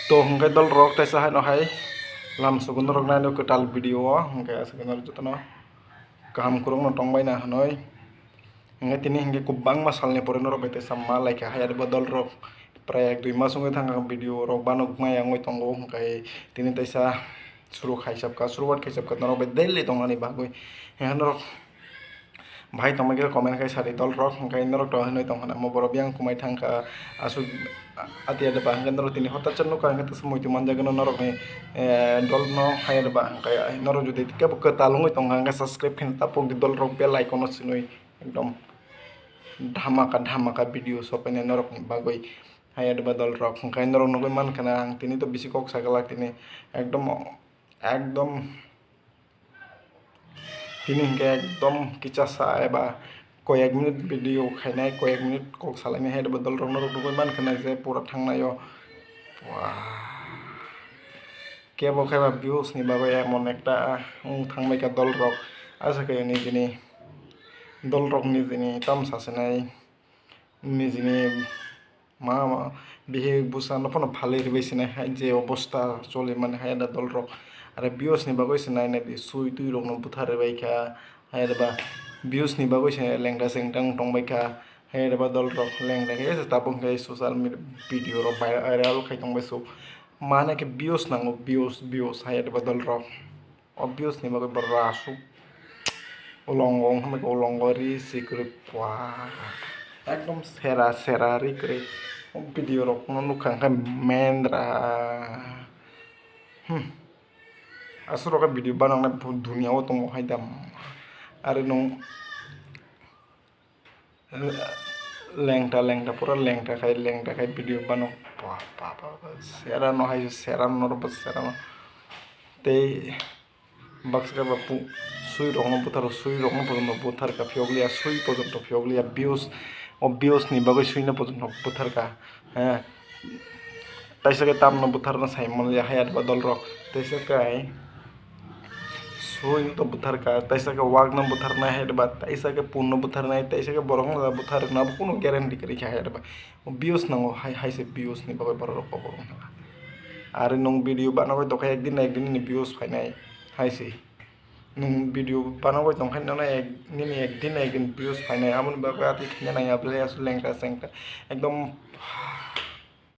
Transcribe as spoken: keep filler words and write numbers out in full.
To hwnkhe dol rok, teisa haino hai lam sugo norok naino kwtal video o, hwnkhe aswk norok jotono kaham kwrwngno tongbaina hwnwi. Hwnkhe tini hwnkhe kwbangma salni pore norok bai teisa ma laikha, hai abo dol rok prai ek dui mas wngwi thangkha video rok bano maya wngwi tongo, hwnkhe tini teisa suru khaisapkha, suruwat khaisapkha norok bai daily tongnani bagwi. Hwnkhe norok Bahai tongma khe comment khai sadi dol rok, hwnkhe norok to hinwi tong khna, mo borok yang kumai thang kha, aswk ati ade ba hwnkhe norok tini hotat se nukha, hwnkhe tesa muitu manjak no norok ni, eh, dol no hai ade ba hwnkhe norok jodi kebo kwtal wngwi tong kha, hwnkhe subscribe khe tapok di dol rok bell icon no sinwi ekdom dhamaka dhamaka video sopainai norok ni bagwi hai ade ba dol rok, hwnkhe norok nugwi man khna ang tini to bisi kok sa glak tini ekdom ekdom. Tini hwnkhe ekdom kichasa eba koyek minute video khainai, koyek minute kok salainai hai eba dol rok norok nugwi mankha na je pura thangnai o. Wah. Kebo khe ba views ni bagwi emon ekta wng thangbai kha dol rok. Aswk khe nijini dol rok nijini tam sasinai nijini. Ma, ma, bihik bwsa no phano phalwi rwui sinai hai je obosta choli mani hai da dol rok. Are views ni bagwi se nai nai di sui twi rok no buthar rwui kha. Hai da ba views ni bagwi se lengda sengda wng tong bai kha. Hai da ba dol rok lengda khe se tabuk khe social media video rok viral khai tong bai su. Mane khe views nango, views, views hai da ba dol rok. Obvious ni bagwi borok aswk ulongo wngkha, ulongo ri si kwrwi pua ekdom sera sera ri kwrwi. O video rok no nukha hwnkhe mendra. Hmm. Aswk rok khe video banangnai bo dunia o tongo hai da. Are nwng Lengta lengta pura lengta khai lengta khai video bano. Ba, ba, ba, ba, sera no hai sera no ro sera no. Tei baksa khe ba pu-, sui rok no butharo, sui rok no pojono buthar kha phiyok liya, sui pojono phiyok liya, views o views ni bagwi sui no pojono buthar kha. He. Taisa khe tamno butharna sai manliya hai adba dolrok. Taisa khe suino to butharkha, taisa khe wakno butharnai hai adba, taisa khe punno butharnai, taisa khe borokno da butharnai, abo kunu guarantee kwrwi kha hai adba. Views nango hai, hai se views ni bagwi borok rok kok rok wngkha. Ari nwng video banagwi tokha, ekdin na ekdin nini views phainai hai se. Nwng video banagwi tongkha, nono ek, nini ekdin na ekdin views phainai, aboni bagwi atwi thangya nangya bwle aswk lengta sengta ekdom.